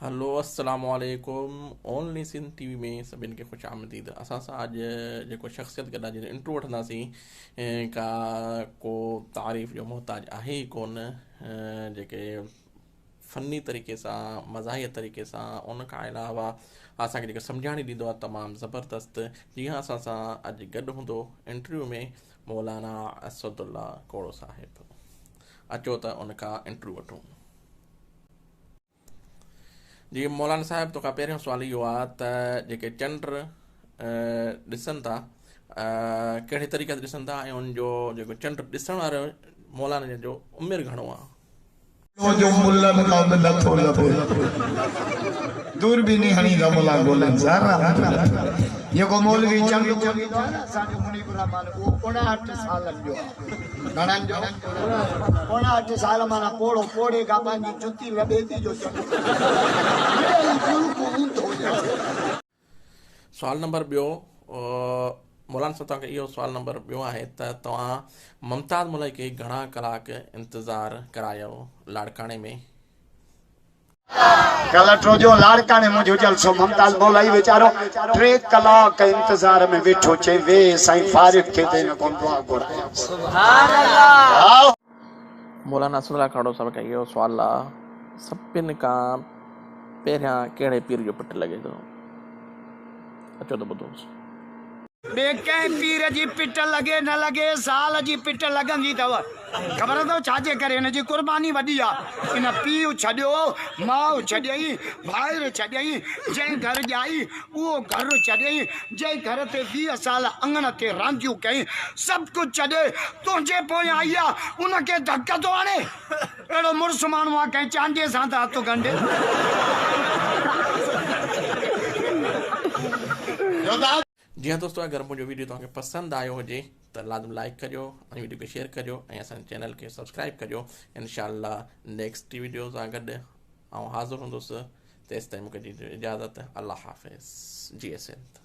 هلو السلام عليڪم اونلي سنڌ ٽي وي ۾ سڀن کي خوش آمديد. اسان سان اڄ جيڪو شخصيت گڏ آهي جنهن جو انٽرو وٺنداسين ڪا ڪو تعريف جو محتاج آهي ئي ڪونه، جيڪي فني طريقي سان مزاحيه طريقي سان ان کان علاوه اسان کي جيڪو سمجهاڻي ڏيندو آهي تمام زبردست. جي ها اسان سان اڄ گڏ هوندو انٽرويو ۾ مولانا اسد الله کوڙو صاحب. اچو ته ان کان انٽرويو وٺون. جي مولانا صاحب توکان پهريون سوال اهو آ ته جيڪي چنڊ ڏسن ٿا ڪهڙي طريقي سان ڏسن ٿا ۽ ان جو جيڪو چنڊ ڏسڻ وارو مولانا جن جو عمر گهڻو آ؟ جو ملن کان به نٿو لڀي. دوربيني هڻي ٿا ملان ڳولين ذرا به نٿو لڀي. جيڪو مولوي چنڊ ڳوليندو آهي نه اسان جو منيب الرحمان اهو 59 سالن جو آهي. گهڻن جو؟ 59 سال معنيٰ پوڙهو پوڙهي کان پنهنجي جتي لڀي ٿي جو چنڊ مڙئي ملڪ اونڌو ڄڻ. سوال نمبر ٻيو مولانا صاحب توهان کي اهو سوال نمبر ٻيو آهي ته توهان ممتاز مولائي کي گهڻا ڪلاڪ انتظار ڪرايو لاڙڪاڻي ۾؟ ڪلهه ٽوجو لاڙڪاڻي منهنجو جلسو ممتاز مولائي ويچارو 3 ڪلاڪ انتظار ۾ ويٺو چي ويهه سائين فارغ ٿي ته هن کان دعا گهرايانس. سبحان الله. مولانا اسد الله کهڙو صاحب کان اهو سوال آ سڀن کان پهريان ڪهڙي پير جو پٽ لڳي ٿو؟ اچو ته ٻڌونس. ٻئي ڪنهن پير جي پٽ لڳي نه لڳي، زال جي پٽ لڳندي اٿو. خبر اٿو ڇا جي ڪري؟ هن جي قرباني وڏي آ. هن پيء ڇڏيو، ماء ڇڏيائين، ڀائر ڇڏيائين، جنهن گهر ڄائي، اهو گهر ڇڏيائين، جنهن گهر تي 20 سال اڱڻ تي رانديون ڪيائين، سڀ ڪجهه ڇڏي تنهنجي پويان آئي آ، ان کي ڌڪ ٿو هڻي؟ اهڙو مڙس ماڻهو آ ڪنهن چانڊيي سان ته هٿ ڳنڍي. جي ها دوستو اگر منهنجو ويڊيو توهان کي پسند آيو هجي ته لازم لائڪ ڪجو ۽ ويڊيو کي شيئر ڪجو ۽ اسان جي چينل کي سبسڪرائب ڪجو. انشاء الله نيڪسٽ ويڊيو سان گڏ آئون حاضر هوندس، تيستائين مونکي ڏجو اجازت. الله حافظ. جي سنڌ.